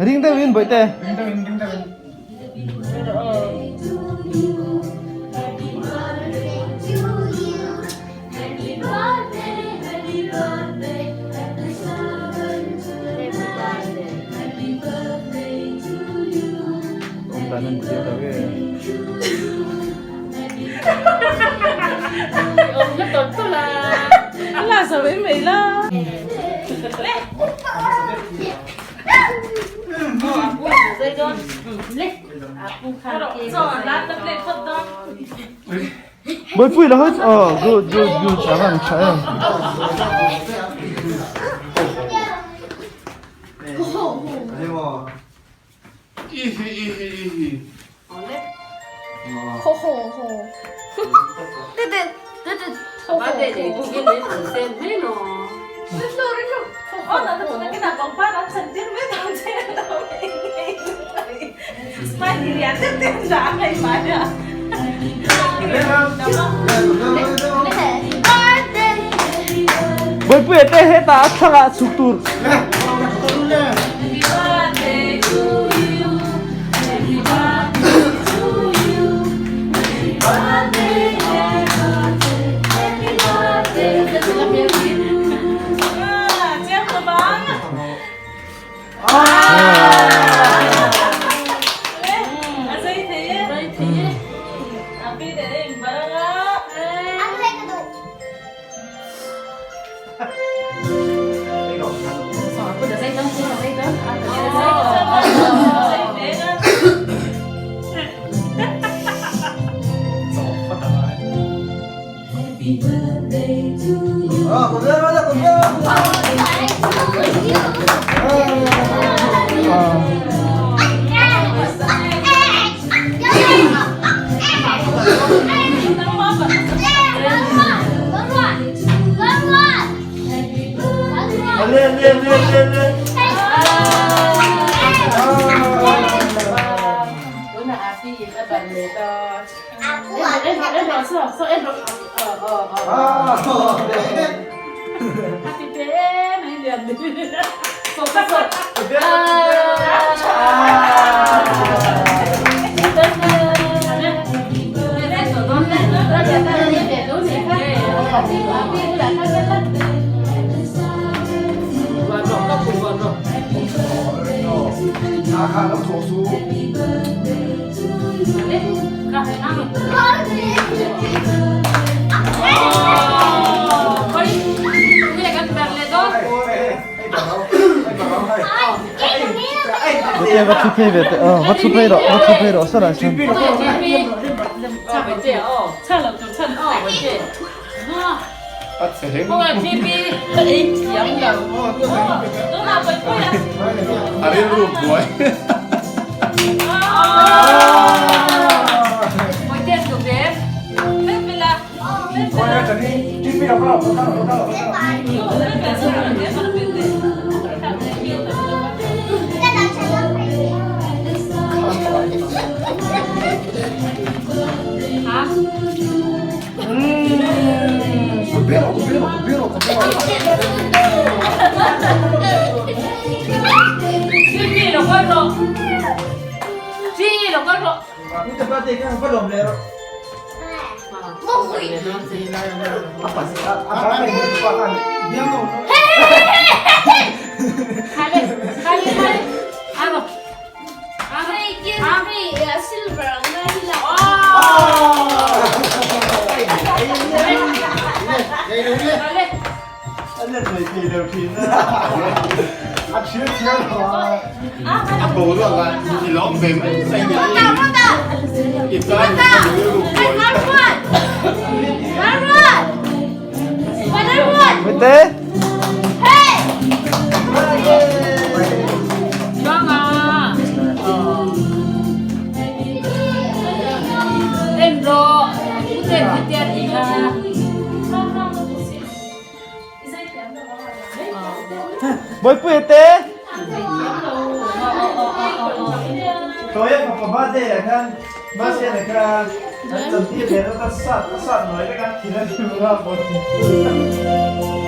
Ring deuhin bawihte. Ring deuhin, ring deuhin. Awm dan an thiam lo e. Bawihpui la hawi aw good good good a van tha em. Bawihpuia te hetah a thlangah chhuk tur. Bawihte va thu phei ve teh aw va thu phei rawh va thu phei rawh saw lai sawn. Bawihte. Bawihpuia te. Tawia fapa birthday ah khan Masiana kha an chantir leh a, a sat a sat nawi vek a, thil a ni bawk a.